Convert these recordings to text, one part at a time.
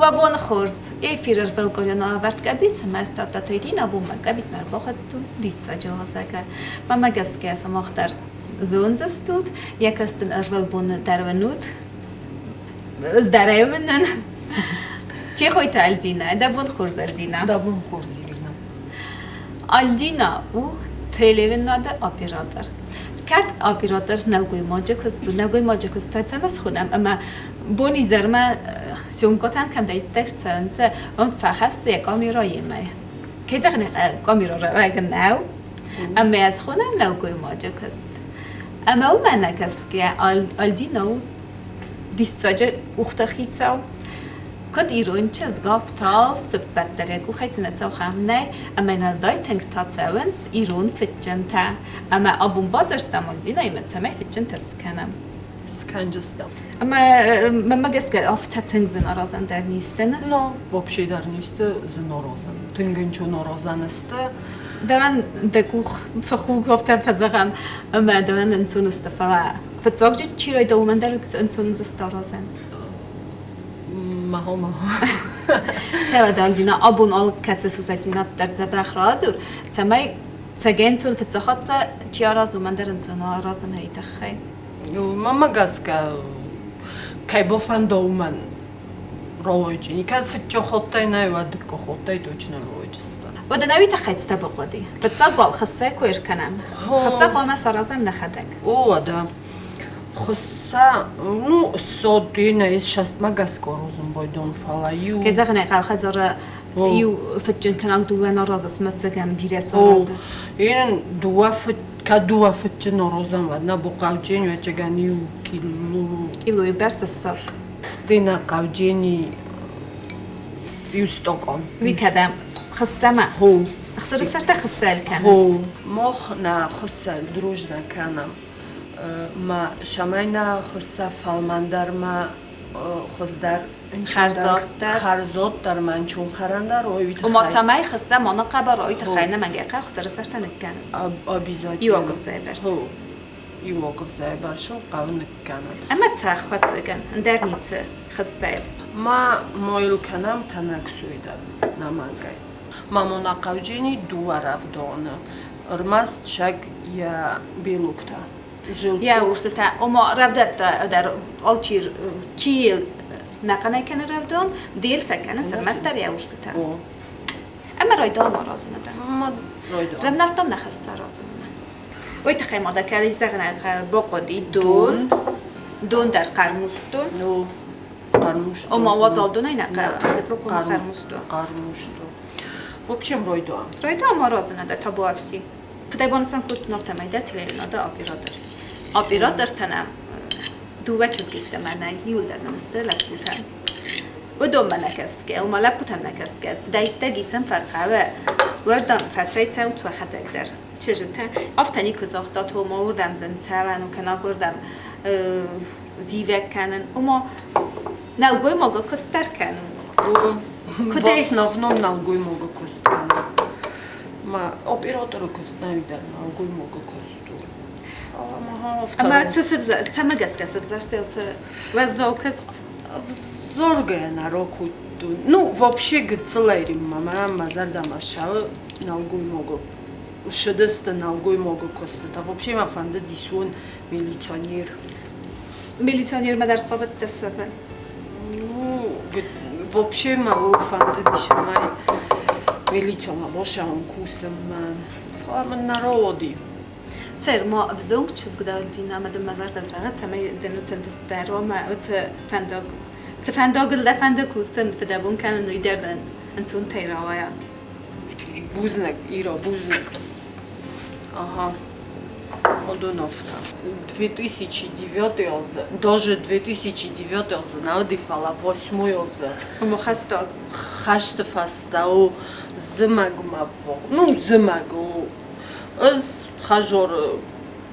Уӕ боны хорз! Эфир ӕрвылкъуырион ӕвӕрд къӕбицы мӕ статуӕтӕ Ирина бонмӕ къӕбицмӕ ӕрбахуыдтон диссаджы уазӕгӕй. Мӕнмӕ гӕсгӕ сымах дӕр зондзыстут, йӕ каст ын ӕрвылбоны дӕр уынут. Здарӕй уынын. Чехойты Альдинӕ. Дӕ бон хорз, Альдинӕ. Дӕ бон хорз, Ирина. Альдинӕ у телевиденады оператор. Кӕд оператор нӕлгоймаджы куыст у, нӕлгоймаджы куыст та цӕмӕ схонӕм ӕмӕ бонизӕрмӕ съемкӕтӕн кӕмдӕриддӕр цӕуынц, уым фӕхӕссы йӕ камерӕ йемӕ. Кӕй зӕгъын ӕй камерӕ рӕуӕг нӕу, ӕмӕ йӕ схонӕм нӕлгоймаджы куыст. Ӕмӕ уымӕ нӕ кӕсгӕ Альдинӕ у диссаджы къухты хицау. Куыд ирон чызг, афтӕ алцыппӕт дӕр йӕ къухӕй цы нӕ цӕуы, нӕй, ӕмӕ йын уӕлдай тынг та цӕуынц ирон фыдджынтӕ. Ӕмӕ абон бадзырдтам Альдинӕимӕ, цӕмӕй фыдджынтӕ скӕнӕм. Скӕнджыстӕм. Ӕмӕ мӕнмӕ гӕсгӕ афтӕ тынг зын аразӕн дӕр не сты. Но, вообще дӕр не сты зын аразӕн. Тынг ӕнцон аразӕн сты. Дӕуӕн дӕ къух фӕхуг афтӕ фӕзӕгъӕм, ӕмӕ дӕуӕн ӕнцон сты, фӕлӕ фыццаг чи райда, уымӕн дӕр ӕнцон сты аразӕн. Махо, махо. Цӕуӕд Альдина, абон алкӕцы сусӕгдзинад дӕр дзӕбӕх радзур, цӕмӕй цӕгӕнцон фыццахатцӕ чи аразы, уымӕн дӕр ӕнцон аразын ӕй тыххӕй. Мӕнмӕ гӕсгӕ, кӕй бафӕнда, уымӕн рауайджы. Никӕд фыццаг хаттӕй нӕ, уӕд дыккаг хаттӕй точно рауайджысты. Уӕдӕ нӕ уый тыххӕй цытӕ бахъуыди? Фыццаг уал хыссӕ куы ӕркӕнӕм. Хыссӕ хъуамӕ саразӕм нӕхӕдӕг. О, уӕдӕ. Хыссӕ, ну, ссадтой нӕ ссӕстмӕ гӕсгӕ аразын байдон, фӕлӕ иу... Кӕй зӕгъын ӕй хъӕуы, хӕдзары иу фыдджын кӕнӕг дыууӕ наразыс, мӕццӕгӕн бирӕ саразыс. Ин дыууӕ фыд кӕд дыууӕ фыдджын аразӕм, уӕд нӕ бухъауджын уӕччегӕн иу кило... Килойы бӕрц ссар. Стена хъауджени иу стъокъон. Уый кӕдӕм? Хыссӕмӕ? Хо. Ӕхсыры сӕртӕ хыссӕл кӕныс? Хо. Мах нӕ хыссӕл дружно кӕнӕм. Ма цӕмӕй нӕ хыссӕ фӕлмӕндӕр ма хуыздӕр Хӕрзаддӕр. Хӕрзаддӕр ма ӕнцон хӕрӕндӕр уой тыххӕй. Ома цӕмӕй хыссӕ ма ныхъхъӕбӕр уой тыххӕй нӕ мӕнгӕй хсыры сӕртӕ ныккӕнын. Обязательно. Иу агуывзӕйы бӕрц. Хо. Иу агуывзӕйы бӕрц ыл хъӕуы ныккӕнын. Ӕмӕ цӕхх хӕццӕгӕн, ӕндӕр ницы хыссӕйыл. Ма мойыл кӕнӕм тӕнӕг сой дӕр нӕмӕнгӕй. Ма монахъауджени дыууӕ рӕвдоны, ӕрмӕст сӕг йӕ белоктӕ. Йӕ урсытӕ, ома рӕвдӕттӕ дӕр алчи чи нӕхъӕнӕй кӕны рӕвдон, дел сӕ кӕны ӕрмӕстдӕр йӕ урсытӕ. Ӕмӕ райдыдтам аразын дӕр. Рӕвнӕлдтам нӕ хӕссы аразынмӕ. Уый тыххӕй ма дӕ кӕд зӕгъын бахъуыди дон, дон дӕр хъӕрмуст дон. Ну, хъӕрмуст. Ома уазал донӕй нӕ хъӕуы, гыццыл хъӕрмуст дон. Хъӕрмуст дон. В общем, райдуа. Райдуа ма разынада табуафси. Куыдӕй банысан кодтон, афтӕмӕй дӕ телеуынады оператор. Оператортӕ нӕм дыууӕ чызгитты мӕнӕй, иуылдӕр мын сты лӕппутӕ. Уыдонмӕ нӕ кӕсгӕ, ома лӕппутӕм нӕ кӕсгӕ, цыдӕриддӕр исӕм фӕхъӕуы, уырдӕм фӕцӕйцӕут уӕхӕдӕг дӕр. Чызджытӕ, афтӕ никуы загътат, ома уырдӕм зын цӕуӕн у, кӕнӕ уырдӕм зивӕг кӕнын, ома нӕлгоймагы куыст дӕр кӕнын. В основном нӕлгоймагы куыст кӕнын. Ма операторы куыст нӕ дӕр нӕлгоймагы куыст у. Ӕмӕ цы цӕмӕ гӕсгӕ сывзӕрстай цы уӕззау куыст? Взоргӕ народ Ну, вообще гыццылӕй Риммӕ мӕ зӕрдӕмӕ ссӕуы нӕлгоймагы ссыдысты нӕлгоймагы куыстытӕ. Вообще мӕ фӕндыдис уын милиционер. Милиционермӕ дӕр хъавыдтӕ суӕвын? Ну, вообще мӕ фӕндыдис ӕмӕ милицияма босӕуын кусынмӕ. Фӕлӕ мын нӕ рауади. Цӕй, ма ӕвзонг чызг дӕлдзинӕ ӕмӕ дын мӕ зӕрдӕ зӕгъы, цӕмӕй дын уыцы ӕнтыстытӕ ӕмӕ уыцы фӕндаг, цы фӕндагыл дӕ фӕнды кусын, фыдӕбон кӕнын, уый дӕр дын ӕнцонтӕй рауайа. Бузныг, Ира, бузныг. Ага. Уыдон афтӕ. 2009 азы, даже 2009 азы нӕ уыди, фӕлӕ восьмой азы. Ома хӕсты аз. Хӕсты фӕстӕ у зымӕгмӕ ну, зымӕг у. Ӕз хӕзоры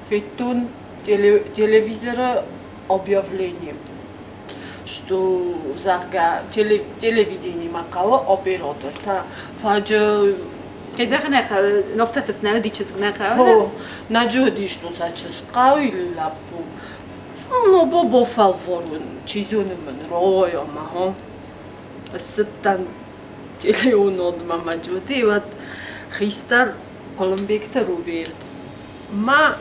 федтон телевизоры объявление, что, зӕгъгӕ, телевидениемӕ хъӕуы оператортӕ. Фӕлӕ Кӕй зӕгъын ӕй хъӕуы, нофтӕ нӕ уыди чызг нӕ хъӕуы? Нӕ уыди, что сӕ чызг хъӕуы или лӕппу. Ну, бо фӕлварун, чи зоны мын рауайа мӕ. Ссыдтӕн телеуынонмӕ мӕ джуди, уӕд хистӕр Хъуылымбегты Роберт. Ма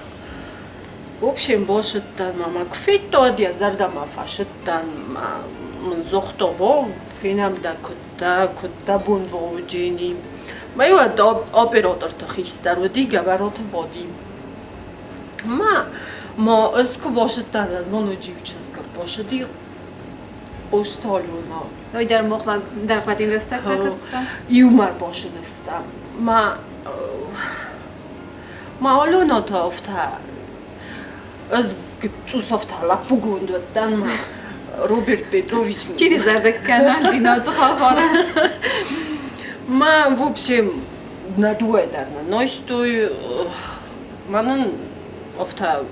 в общем босыдтӕн ма мӕ куы федта, уӕд йӕ зӕрдӕмӕ фӕсыдтӕн, ма мын загъта, бо, фенӕм дӕ куыдтӕ, куыдтӕ бон вовджени. Ма уӕд операторты хистӕр уыди Гӕбӕроты Вадим. Ма ма ӕз куы базыдтан, уӕд ма ноджы иу чызг ӕрбацыди Къосталюна. Ой, дӕр мохмӕ дӕргъвӕтин рӕстӕг ракаста? Иумӕ ӕрбацыдыстӕм. Ма ма Алена та афтӕ ӕз гыццус афтӕ лӕппугонд уыдтӕн ма Роберт Петрович. Чи зӕрдӕ кӕна Динадзы хабар? Ма, в общем, нӕ дыууӕ дӕр нӕ нозтой. Мӕнӕн афтӕ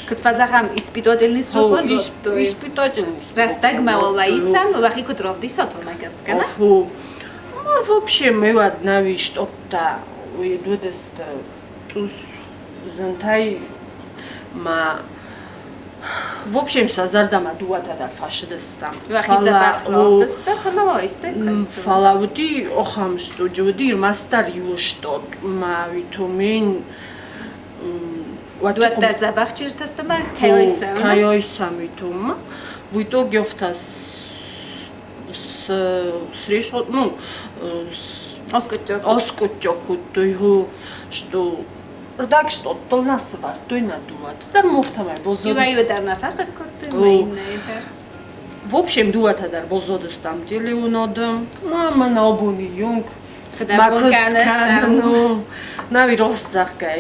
Куыд фӕзӕгъӕм, испытательный срок кодтой. Испытательный срок. Рӕстӕгмӕ уал исӕм, уӕхи куыд равдисат, уымӕ гӕсгӕ, нӕ? В общем, мы одна вещь-то уыдысты цъус зынтӕй ма в общем сӕ зӕрдӕмӕ дыууӕтӕ дӕр фӕцыдыстӕм. Уӕхи дзӕбӕх равдыста ӕмӕ уайстай Фӕлӕ уыди ахӕм студжы, уыди ӕрмӕстдӕр иу стод ма витамин Уӕддӕр дзӕбӕх чызджытӕ ма кӕй Кӕй витумма. В итоге офта срешот, ну, оскъуыдтӕ кодтой, что рдаг стъоттыл нӕ сывӕрдтой нӕ дыууӕты дӕр муфтӕмӕ боззодыс. Иуӕй-иу дӕр нӕ фӕхъыг кодтой, ма иннӕйы дӕр. В общем, дыууӕтӕ дӕр боззодыстам телеуынады. Ма мӕн абоны йонг мӕ куыст кӕнын у. Нӕ рост зӕгъгӕ,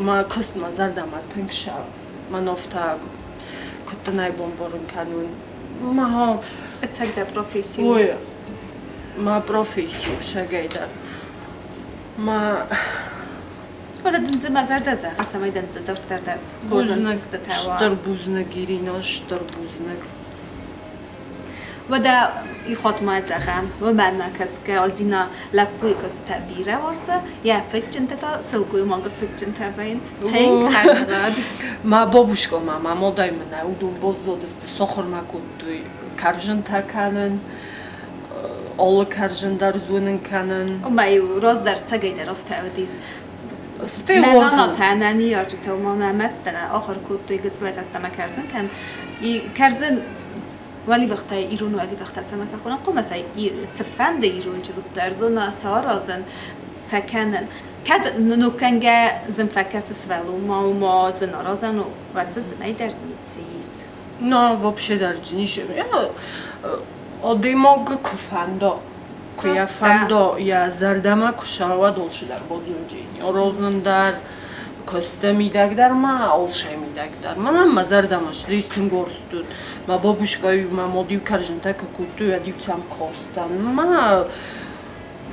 мӕ куыст мӕ зӕрдӕмӕ тынг сӕ. Мӕн офта куыд дын ӕй бамбарын кӕнон? Ма Ӕцӕг дӕ професси у? Ой, мӕ професси у сӕгӕйдӕр. Мӕ Фӕлӕ дын дзы мӕ зӕрдӕ зӕгъы, цӕмӕй дын дзы дарддӕр дӕр хорз ӕнтыстытӕ уа. Стыр бузныг, Ирина, стыр бузныг. Уӕдӕ ихотмӕ зӕгъӕм, уымӕн нӕ кӕсгӕ Альдина лӕппуйы куыстытӕ бирӕ уарзы, йӕ фыдджынтӕ та сылгоймагы фыдджынтӕ вӕййынц. Тынг хӕрзад. Мӕ бабушка ма мӕ мадӕй мын уыдон баззадысты, сахуыр мӕ кодтой кӕрзынтӕ кӕнын, алы кӕрзын дӕр зонын кӕнын. Омӕ-иу раздӕр цӕгӕйдӕр афтӕ уыдис. Мӕ нанатӕ, мӕ ныййарджытӕ ма мӕ мӕдтӕ ахуыр кодтой гыццылӕй фӕстӕмӕ кӕрдзын кӕнын. И кӕрдзын уӕливӕхтӕй, ирон уӕливӕхтӕ цӕмӕ фӕхонӕм, хъуамӕ сӕ цыфӕнды ирон чызг дӕр зона сӕ аразын, сӕ кӕнын. Кӕд ног кӕнгӕ зын фӕкӕсы сывӕллонмӕ, ома зын аразӕн у, уӕд дзы зынӕй дӕр ницы ис. Но вообще дӕр ницы. Адӕймаг куы фӕнда, куы йӕ фӕнда, йӕ зӕрдӕмӕ куы сӕуа, алцыдӕр базондзӕни. Аразын дӕр, куысты мидӕг дӕр ма, алцӕй мидӕг дӕр. Мӕнӕн мӕ зӕрдӕмӕ ссыдис тынг уарзтон. Мӕ бабушкӕ-иу мӕ мад-иу кӕрзынтӕ куы кодтой, уӕд-иу сӕм кастӕн. Мӕ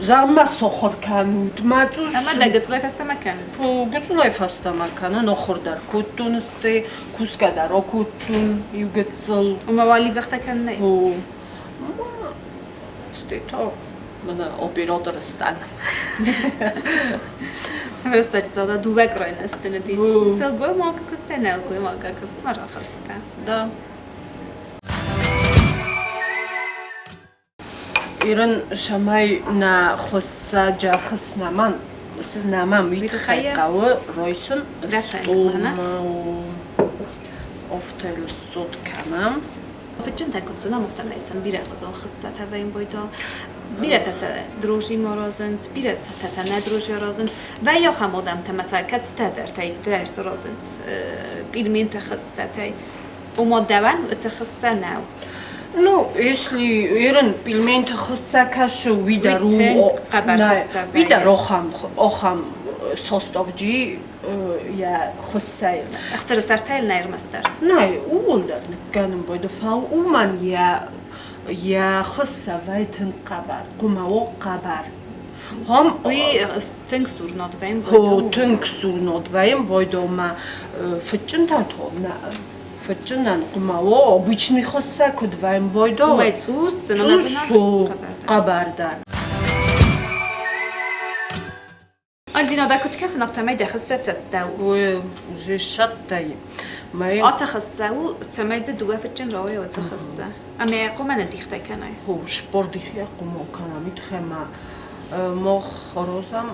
Зӕгъ-ма, сохъыр кӕнут, мӕ цъус. Ӕмӕ дӕ гыццылӕй фӕстӕмӕ кӕныс? Гыццылӕй фӕстӕмӕ кӕнын, охыр дӕр кодтон сты, кусгӕ дӕр акодтон иу гыццыл. Ӕмӕ уӕливӕхтӕ кӕнынӕй? О, стӕй та мӕнӕ оператор стӕн. Рӕстӕджы цалдӕр дыууӕ къройы стыныдис. Сылгоймаг куыстӕй нӕлгоймаг куыстмӕ рахызтӕ. Да. Ирын цӕмӕй нӕ хуыссӕджы хыснӕмӕн снӕмӕм, уый тыххӕй хъӕуы райсын стъолмӕ афтӕ лыссот кӕнӕм. Фыдджынтӕ куыд зонӕм, афтӕмӕй сӕм бирӕгъуызон хыссӕтӕ вӕййын байдыдта. Бирӕтӕ сӕ дрожжимӕ аразынц, бирӕтӕ сӕ нӕ дрожжи аразынц. Вӕййы ахӕм адӕмтӕ ӕмӕ сӕ кӕцытӕдӕртӕй дӕр саразынц пельменты хыссӕтӕй. Ома дӕуӕн цы хыссӕ нӕу? Ну, если ерын пельменты хыссӕ кӕсы, уый дӕр у уый дӕр охам охам составджи йӕ хыссӕйы. Ӕхсыры сӕртӕй нӕ ӕрмӕстдӕр? Нӕй, ууыл дӕр ныккӕнын бойды, фал уымӕн йӕ йӕ хыссӕ вӕй тынг хъӕбӕр, хъуымӕ хъӕбӕр. Хом уый тынг сурнот вӕййын Тынг сурнот вӕййын бойдомӕ фыдджынтӕ то фыдджынӕн хъуымӕ обычный хыссӕ куыд вӕййын бойдо. Уымӕй цъус, цъус хъӕбӕрдӕр. Альдина, да куыд кӕсын, афтӕмӕй дӕ хыссӕ цӕттӕ у. Ой, уже сӕттӕй. Мӕ Ацы хӕсса у, цӕмӕй дзы дыууӕ фыдджын рауайа ацы хӕсса. Ӕмӕ йӕ хъуамӕ нӕ дихтӕ кӕнай. Хо, спордихи хъумо кӕнӕм, итхӕ ма мох хорозам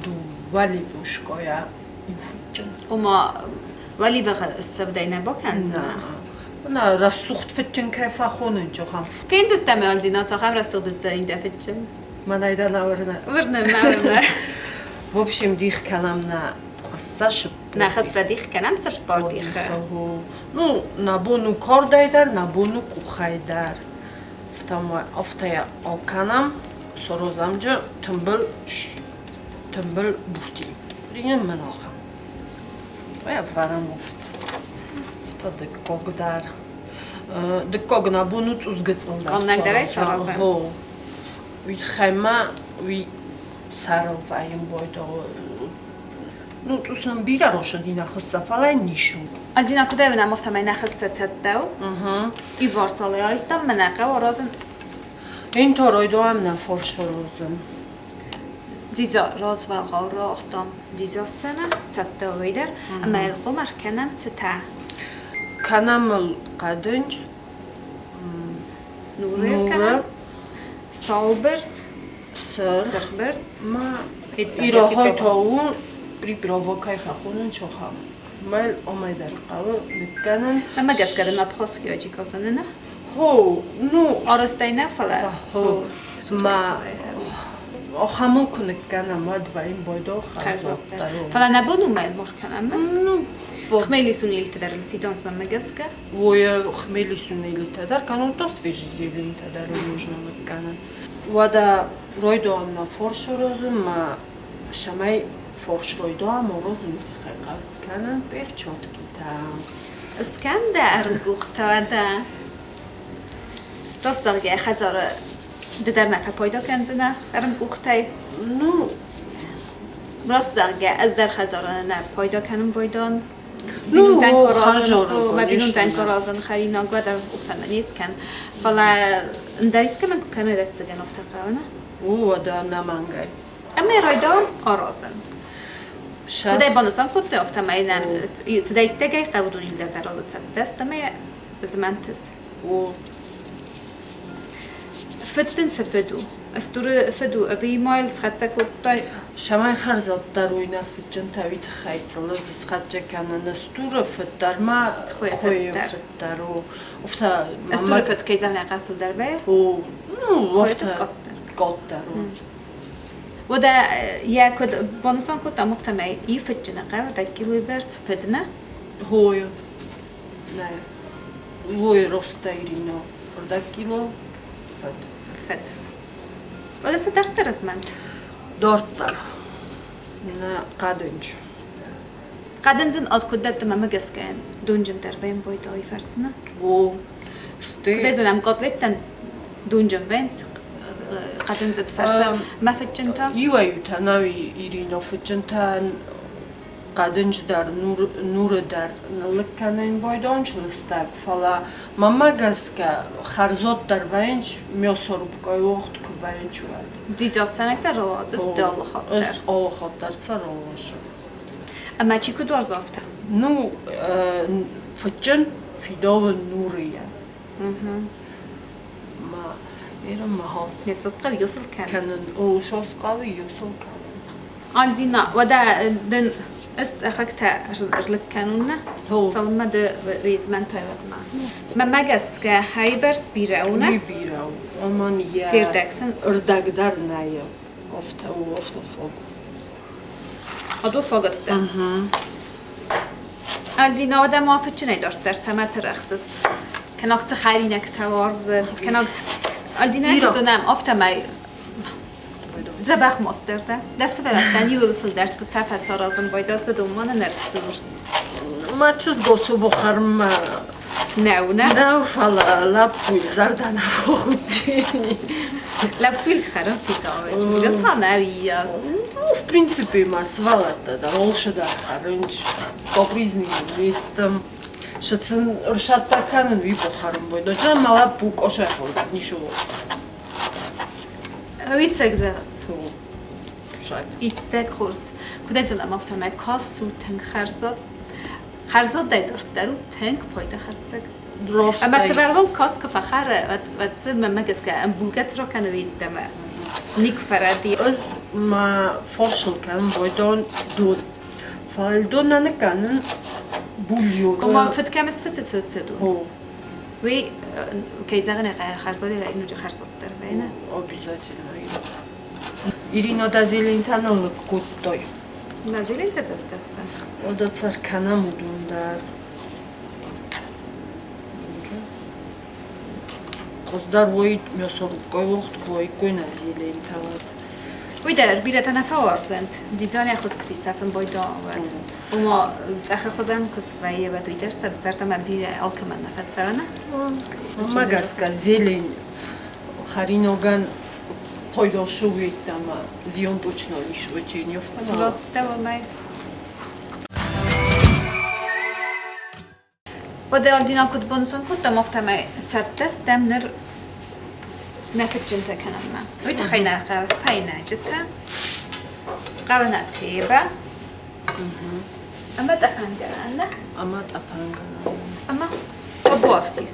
дыууӕ лепушкойӕ иу фыдджын. Ома уӕливӕгъы ссӕвдӕй нӕ бакӕндзынӕ? Нӕ, рӕсугъд фыдджын кӕй фӕхонын, Джохан. Фендзыстӕм, Альдина, цахӕм рӕсугъд уыдзӕни дӕ фыдджын. Мӕнӕй дӕ нӕ уырны. Уырны мӕ, уырны. В общем, дих кӕнӕм нӕ хӕсса Нӕ хӕсса дих кӕнӕм цыппар дихы. Ну, нӕ бон у кардӕй дӕр, нӕ бон у къухӕй дӕр. Афтӕ акӕнӕм, саразӕм тымбыл тымбыл бурти. Ринен мын ахӕм. Ӕвӕрӕм афтӕ. Афтӕ дыккаг дӕр. Дыккаг нӕ бон у цъус гыццыл дӕр. Къаннӕгдӕрӕй саразӕм. Уый тыххӕй уый сӕрыл вӕййын байдагъ. Ну, цъус нын бирӕ росыди нӕ хыссӕ, фӕлӕ ницы у. Альдина, куыд ӕвӕнӕм, афтӕмӕй нӕ хыссӕ цӕттӕ у. Иварсалӕй айстам, мӕнӕ хъӕуы аразын. Ин торойдоам нӕ форсорозын. Дзидза развӕлгъау рагътам дзидзассӕнӕ, цӕттӕ у дӕр, ӕмӕ йыл хъуамӕ ӕркӕнӕм цытӕ. Кӕнӕм ыл хъӕдындз, нуры кӕнӕм, саубырц, сырх, сырхбырц, ма ирохой та у приправа кӕй фӕхонын чохам. Мӕл омӕй дӕр хъӕуы ныккӕнын. Ӕмӕ гӕсгӕ дын абхазский аджикасаны нӕ? Хо, ну... Арӕзтӕй нӕ, фӕлӕ... Хо, ма ахӕмыл куы ныккӕнӕм, уӕд вӕййын байдал хӕрзаддӕр. Фӕлӕ нӕ бон у мӕлмор кӕнӕм. Ну, Хмелисунилтӕ дӕр фидонцмӕ гӕсгӕ. Ой, хмелисунилтӕ дӕр кӕнон, то свежий зелень-тӕ дӕр нужно ныккӕнын. Уӕдӕ ройдоанна форсорозын ма цӕмӕй форсройдоа морозыны тыххӕй хъӕуы скӕнын перчаткитӕ. Скӕн дӕ ӕрмкъухтӕ уӕдӕ. Раст зӕгъгӕ, хӕдзары ды дӕр нӕ фӕпайда кӕндзынӕ ӕрмкъухтӕй. Ну, раст зӕгъгӕ, ӕз дӕр хӕдзары нӕ пайда кӕнын байдон. Ну, Мӕ бинонтӕн куы аразын хӕринаг, уӕд ӕрмкъухтӕ не скӕн. Фӕлӕ ӕндӕр искӕмӕн куы кӕнай, ӕвӕццӕгӕн, афтӕ хъӕуы, нӕ? У, уӕдӕ ӕнӕмӕнгӕй. Ӕмӕ райдайӕм аразын. Куыдӕй банысан кодтой, афтӕмӕй нӕм цыдӕйттӕгӕй хъӕуы дунейы дӕр аразы цӕттӕ сты ӕмӕ змӕнтыс. О. Фыд дын цы фыд у? Стуры фыд у ӕви ма йыл схӕццӕ кодтай? Цӕмӕй хӕрзаддӕр уый нӕ фыдджынтӕ уый тыххӕй цылы дзы схӕццӕ кӕныны стуры фыд дӕр ма хуыйы фыд дӕр у. Афтӕ Стуры фыд кӕй зӕгъын ӕй фылдӕр вӕййы? О, ну, афтӕ къаддӕр у. Уӕдӕ йӕ куыд банысан кодтам, афтӕмӕй и фыдджыны хъӕуы килойы бӕрц фыд, нӕ? Хойы. Нӕ. Лой роста Ирина. Ӕрдӕг кило фыд. Фыд. Уӕдӕ цы дарддӕр ӕзмӕнт? Дарддӕр. Нӕ хъӕдынч. Хъӕдындзын ад куыд дӕтты мӕмӕ гӕсгӕ донджындӕр вӕййы фӕрцы, нӕ? О, стӕй... Куыдӕй зонӕм, котлеттӕн донджын вӕййынц хъӕдындзыд фӕрцы мӕ фыдджынтӕ? Иуӕй-иутӕ нӕу Ирина фыдджынтӕн хъӕдындз дӕр, нуры дӕр ныллыг кӕнын байдон лыстӕг, фӕлӕ мӕнмӕ гӕсгӕ хӕрзоддӕр вӕййынц мясорубкӕйы уагъд куы вӕййынц, уӕд. Дзидза сӕ рауадзыс ды алы хатт дӕр? Ӕз алы хатт дӕр сӕ рауадзын. Ӕмӕ чи куыд уарзы, афтӕ? Ну, фыдджын фидауы нурыйӕ. Ма Ма Нецосхъӕуы йосыл кӕнын. О, сосхъӕуы йосыл кӕнын. Альдина, уӕдӕ дын ӕз цъӕхӕгтӕ ӕрлыг кӕнон, нӕ? Цалынмӕ ды уезмӕнтай, уӕдмӕ. Мӕнмӕ гӕсгӕ, хайбӕрц бирӕ у, нӕ? Уый бирӕ у. Омӕн йӕ Се рдӕг сын? Рдӕг дӕр нӕй. Афтӕ у, афтӕ фаг. Адо фаг сты. Альдина, уӕдӕ ма фыдджынӕй дарддӕр цӕмӕ тырӕхсыс? Кӕнӕг цы хӕринӕгтӕ уарзыс? Кӕнӕг Альдина, куыд зонӕм, афтӕмӕй дзӕбӕх моддӕр дӕ. Дӕ сывӕллӕттӕн иуыл фылдӕр цытӕ фӕцаразын байдӕ, цы домӕны нӕртдзур? Мӕ чызг особо хӕрынмӕ Нӕу, нӕ? Нӕу, фӕлӕ лӕппуйы зӕрдӕ нӕ фӕхудти. Лӕппуйыл хӕрын фидауы, чызгӕн та нӕ уыйас. Ну, в принципе, ма сывӕллӕттӕ дӕр алцы дӕр хӕрынч, капризный не стӕм. Сын ӕрсадта кӕнын уый бахӕрын байдайдта, ӕмӕ лӕппу къосӕй хойраг ницы Уый цӕг зӕгъыс? Иттӕг хорз. Куыдӕй зонӕм, афтӕмӕй кас у тынг хӕрзад. Хӕрзадӕй дарддӕр у тынг пайдахӕссӕг. Ӕмӕ сывӕллон кас куы фӕхӕры, уӕд дзы, мӕнмӕ гӕсгӕ, ӕмбулгӕ цы ракӕны йеддӕмӕ никуы фӕрӕдийы. Ӕз мӕ фарсыл кӕнын байдон дон. Фӕлӕ дон нӕ ныккӕнын бульон. Ома фыд кӕм сфыцы, соцы дон. Уый, кӕй зӕгъын ӕй хъӕуы, хӕрзадӕй ноджы хӕрзаддӕр вӕййы. Обязательно. Ирина да зелентӕ ныллыг кодтой. Мӕ зелентӕ цӕттӕ сты. Ода цӕр кӕнӕм уыдон дӕр. Хуыздӕр уаид мясорубкӕй уагъд куы уаиккой нӕ зелентӕ, уӕд. Уый дӕр бирӕтӕ нӕ фӕуарзынц. Дзидзайӕ хуыз куы фесафын байдайы, уӕд. Ома цъӕхы хуызӕн куы свӕййы, уӕд уый дӕр сӕ зӕрдӕмӕ бирӕ алкӕмӕн нӕ фӕцӕуы, нӕ? Уымӕ гӕсгӕ зелень хӕринагӕн пайда шы уеддӕмӕ зиан точно ис очень. Росттӕ уымӕй. Уӕдӕ Альбина куыд банысан кодтам, афтӕмӕй цӕттӕ стӕм ныр нӕ фыдджынтӕ кӕнынмӕ. Уый тыххӕй нӕ хъӕуы фӕйнӕджытӕ, хъӕуы нӕ тебӕ ӕмӕ тъӕпӕнгӕнӕн. Ӕмӕ тъӕпӕнгӕнӕн. Ӕмӕ табуафси.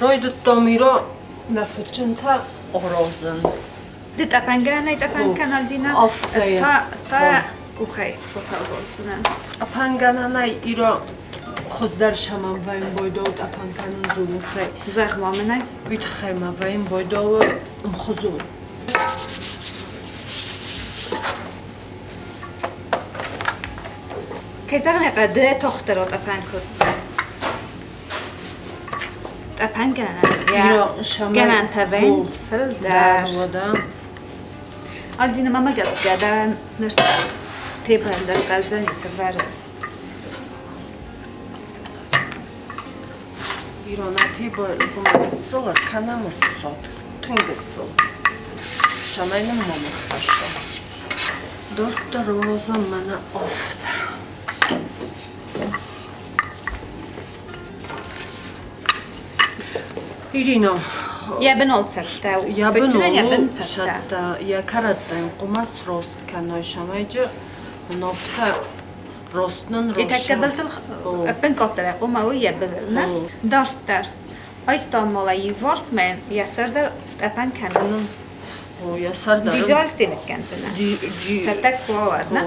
Райдыдтам Ира нӕ фыдджынтӕ аразын. Ды тъӕпӕнгӕнӕнӕй тъӕпӕн кӕн, Альбина. Ӕз та, ӕз та къухӕй фӕфӕлвардзынӕн. Тъӕпӕнгӕнӕнӕй Ира хуыздӕр сӕмӕн вӕййын байдауы тъӕпӕн кӕнын зонысӕй. Зӕгъ-ма мын ӕй. Уый тыххӕй ма вӕййын байдауы ӕмхуызон. Кӕй зӕгъын ӕй хъӕуы, ды тохтӕр тъӕпӕн кодтай. Тъӕпӕнгӕнӕн гӕнӕнтӕ вӕййынц фылдӕр. Альбинӕмӕ гӕсгӕ дӕ ныр тебӕ ӕндӕр хъӕлдзӕни сӕвӕры. Ирон тебӕ гыццыл ӕркӕнӕм ссад, тынг гыццыл, цӕмӕй нын ма ныххӕсса. Дарддӕр уадзӕм мӕнӕ афтӕ. Ирина, Йӕ бынол цӕттӕ у. Йӕ Фыдджынӕн йӕ бын бынол цӕттӕ. цӕттӕ, йӕ кӕрӕттӕ йын хъуымац рост кӕной, сӕмӕйджы ын афтӕ рост нын Йӕ тӕккӕ былтыл ӕппынкъаддӕр хъуамӕ у йӕ былыл, нӕ? Дарддӕр. Айстам-мала иуварсмӕ йӕ сӕр дӕр тъӕпӕн кӕнынц. О, йӕ сӕр дӕр. Дзидза ныккӕндзынӕ. Цӕттӕ куы уа, уӕд, нӕ?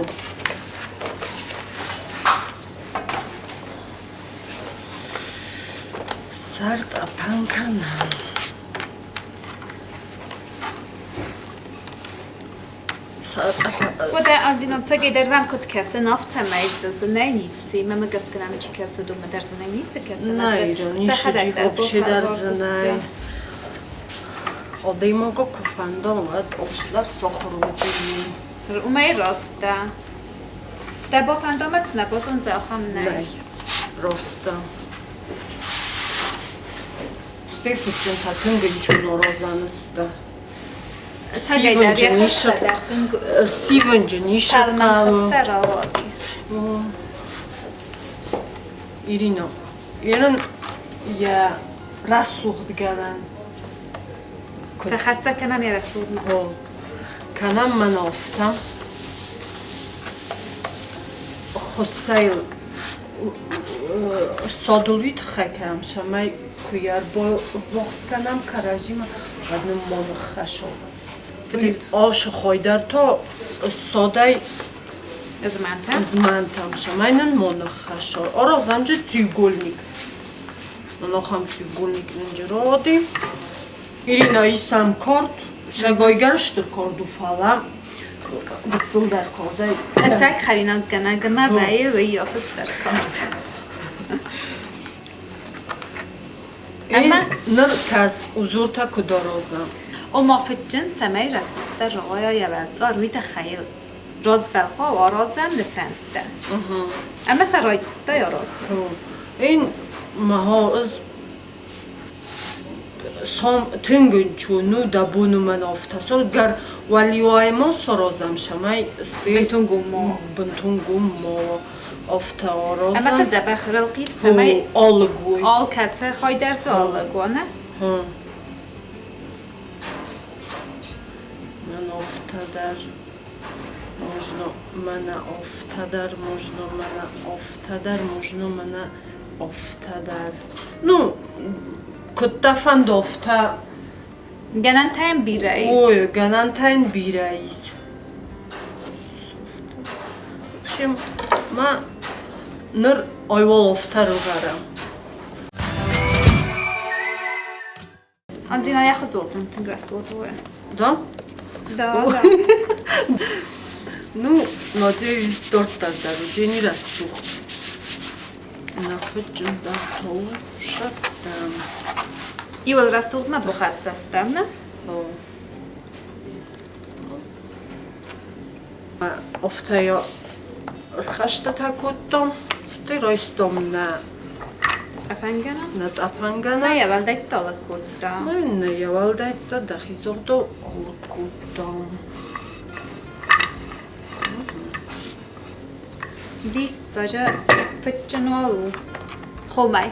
Сӕр тъӕпӕн кӕнӕм. Уӕдӕ ӕрдинонцӕгӕй дӕр дӕм куыд кӕсын, афтӕмӕй дзы нӕй ницы, мӕмӕ гӕсгӕ нӕм чи кӕсы, уымӕ дӕр дзы нӕй ницы кӕсы. Нӕй, Сӕхӕдӕг дӕр вообще дӕр дзы нӕй. Адӕймагы куы фӕнда, уӕд алцыдӕр сахуыр уыдзӕни. Уымӕй раст дӕ. Цы дӕ бафӕнда ӕмӕ цы нӕ базондзӕ, ахӕм нӕй. Нӕй, раст дӕ. Стӕй фыдджынтӕ тынг ӕнцон аразӕн сты. Сивынджын ис. Ирина, Ирин йӕ рӕсугъдгӕнӕн Фӕхӕццӕ кӕнӕм йӕ рӕсугъдмӕ. Кӕнӕм мӕн афтӕ. Хуыцайыл садыл уый тыххӕй кӕнӕм, цӕмӕй куы йӕ ӕрбаввахс кӕнӕм кӕрӕдзимӕ, уӕд нын ма ныххӕсой. Асы дӕр та садӕй Змӕнтӕм? Змӕнтӕм, цӕмӕй нын ма ныххӕссой. Аразӕм же треугольник. Мын ахӕм треугольник нын рауади. Ирина исӕм кард, сӕгайгӕр стыр кард у, фӕлӕ гыццылдӕр кардӕй. Ӕцӕг хӕринаггӕнӕгмӕ вӕййы уый ацы стыр кард. Ӕмӕ ныр кӕс, узортӕ куыд аразӕм. Ома фыдджын цӕмӕй рӕсугъддӕр рауайа йӕ уӕлцъар, уый тыххӕй развӕлгъау аразӕм нысӕнттӕ. Ӕмӕ сӕ райдыдтай аразын. Ин маха ӕз сом тынг ынчун у дӕ бон уымӕн афтӕ гӕр уӕлиуӕй-ма саразӕм, цӕмӕй Бынтон гом ма уа. Бынтон гом ма уа, афтӕ аразӕм. Ӕмӕ сӕ дзӕбӕх рылхъив, цӕмӕй алыг уой. Алкӕцы хай дӕр дзы алыг уа, нӕ? Мӕн афтӕ дӕр. Можно мӕнӕ афтӕ дӕр, можно мӕнӕ афтӕ дӕр, можно мӕнӕ афтӕ дӕр. Ну, куыд дӕ фӕнды, афтӕ. Гӕнӕнтӕ йын бирӕ ис. Ой, гӕнӕнтӕ йын бирӕ ис. В общем, ма ныр айуал афтӕ рывӕрӕм. Альдина яхызолтын тынг рӕсугъд у. Да? Да, да. Ну, надеюсь, дарддӕр дӕр уыдзӕни рӕсугъд. Нӕ фыдджын дӕр толы сӕттӕм. Иуыл рӕсугъдмӕ бахӕццӕ стӕм, нӕ? Афтӕ йӕ ӕрхӕстытӕ кодтам, стӕй райстам нӕ Тъӕпӕнгӕнӕн? Нӕ тъӕпӕнгӕнӕн. Нӕ йӕ уӕлдӕйттӕ алыг кодта. Нӕ йӕ уӕлдӕйттӕ дӕхи зӕгъдау алыг кодтам. Диссаджы фыдджын уал у. Хомӕй.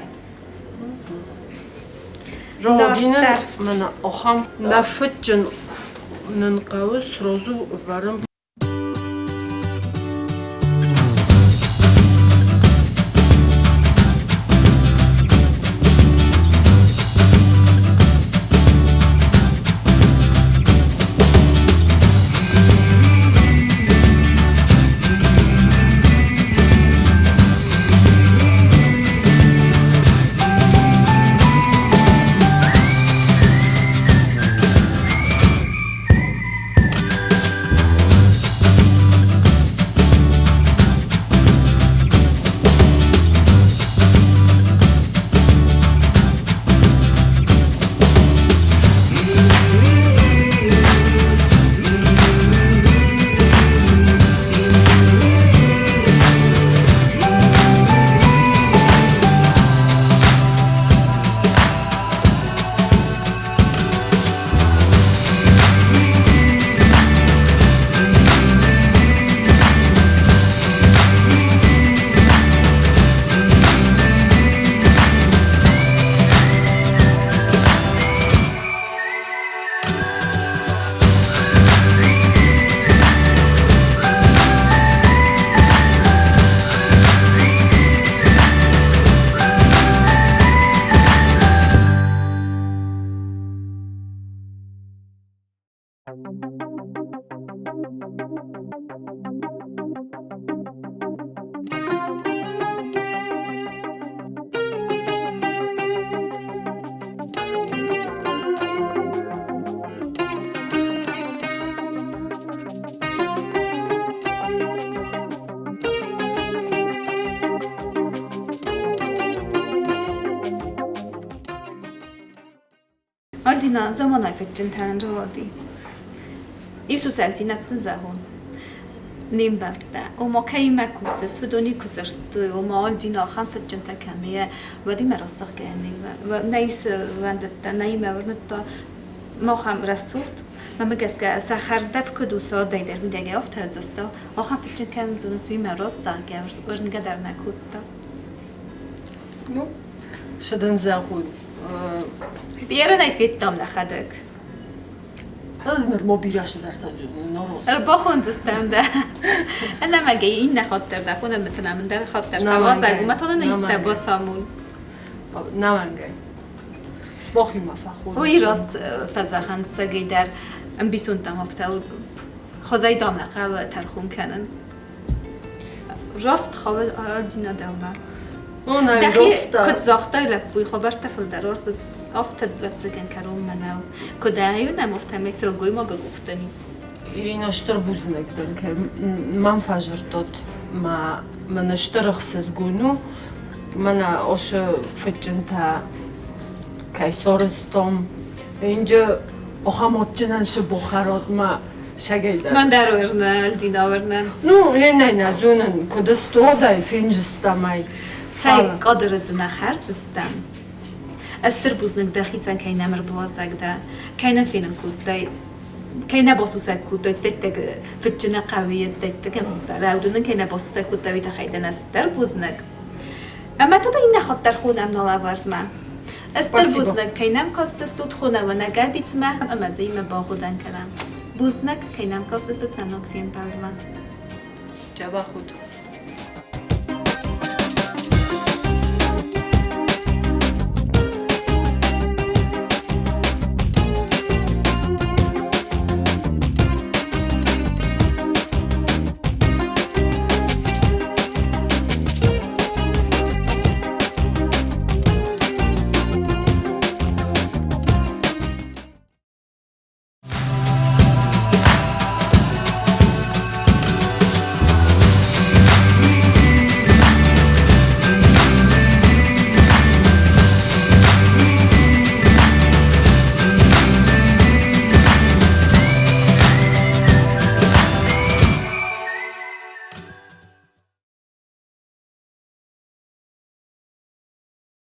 Родинӕ мӕнӕ ахӕм нӕ фыдджын нын хъӕуы сразу вӕрын. Альдина заманай фӕдджынтӕн рауади. Иисус альдинӕттӕн зӕгъун: Не мбӕлттӕ, ома кӕимӕ кусыс, уыдони куы дзырдтой, ома Альдина ахӕм фыдджынтӕ кӕны, уӕд имӕ рацӕгъгӕ нӕ исвӕндыдта, нӕ имӕ уырныдта махӕм рӕсугъд. Мӕнмӕ гӕсгӕ сӕ хӕрздӕф куыд у, сӕ дӕр мидӕгӕй афтӕ ӕдзӕстау, ахӕм фыдджын кӕндзӕнис, уый мӕ рацӕгъгӕ уырнгӕ дӕр нӕ кодта. Ну, цы дын зӕгъон? Ерынӕй федтам нӕхӕдӕг. Ӕз нырма бирӕ цыдӕртӕ зонын, нӕ рос. Ӕрбахондзыстӕм дӕ. Ӕнӕмӕнгӕй иннӕ хатт дӕр дӕ хонӕм, ӕндӕр хатт дӕр фӕуазӕг, уымӕ та нын истӕ бацамон. Нӕмӕнгӕй. Сбохимӕ фӕхонын. Уый рос фӕзӕгъӕн цӕгӕй дӕр ӕмбисондтӕм афтӕ хозӕй дам нӕ хъӕуы тӕрхон кӕнын. Раст халы Альдина дӕумӕ. О, нӕ Дӕхи куыд загътай лӕппуйы хабӕрттӕ фылдӕр уарзыс, афтӕ ӕвӕццӕгӕн кӕронмӕ нӕу. Куыд ӕй афтӕмӕй сылгоймагы къухтӕн ис. Ирина, стыр бузныг дын, кӕй мӕм фӕзырдтат. Мӕ мӕнӕ стыр ӕхсызгон у. Мӕнӕ ошо фыдджынтӕ кӕй сарӕзтам. Инджы ахӕм адджынӕн шы бахӕрат мӕ сӕгӕй дӕр. Мӕн дӕр уырны, Альдина уырны. Ну, енӕй нӕ зонын, куыд стодӕй фенджыстӕм ӕй. Цӕй къадыры дзы нӕ хӕрдзыстӕм. Ӕстыр бузныг дӕхицӕн кӕй нӕм ӕрбауазӕг дӕ, кӕй нӕ фенын кодтай, кӕй нӕ басусӕг кодтай, цдӕттӕг фыдджыны хъӕуы цдӕттӕг рӕудуын кӕй нӕ басусӕг кодтай, уый тыххӕй дын ӕстыр бузныг. Ӕмӕ та иннӕ хатт дӕр хонӕм налӕвӕрдмӕ. Ӕстыр бузныг, кӕй нӕм кастыстут хонӕм нӕ гӕбицмӕ ӕмӕ дзы имӕ багъуыдан кӕнӕм. Бузныг, кӕй нӕм кастыстут нӕ ног фембӕлдмӕ. Дзӕбӕх уыд.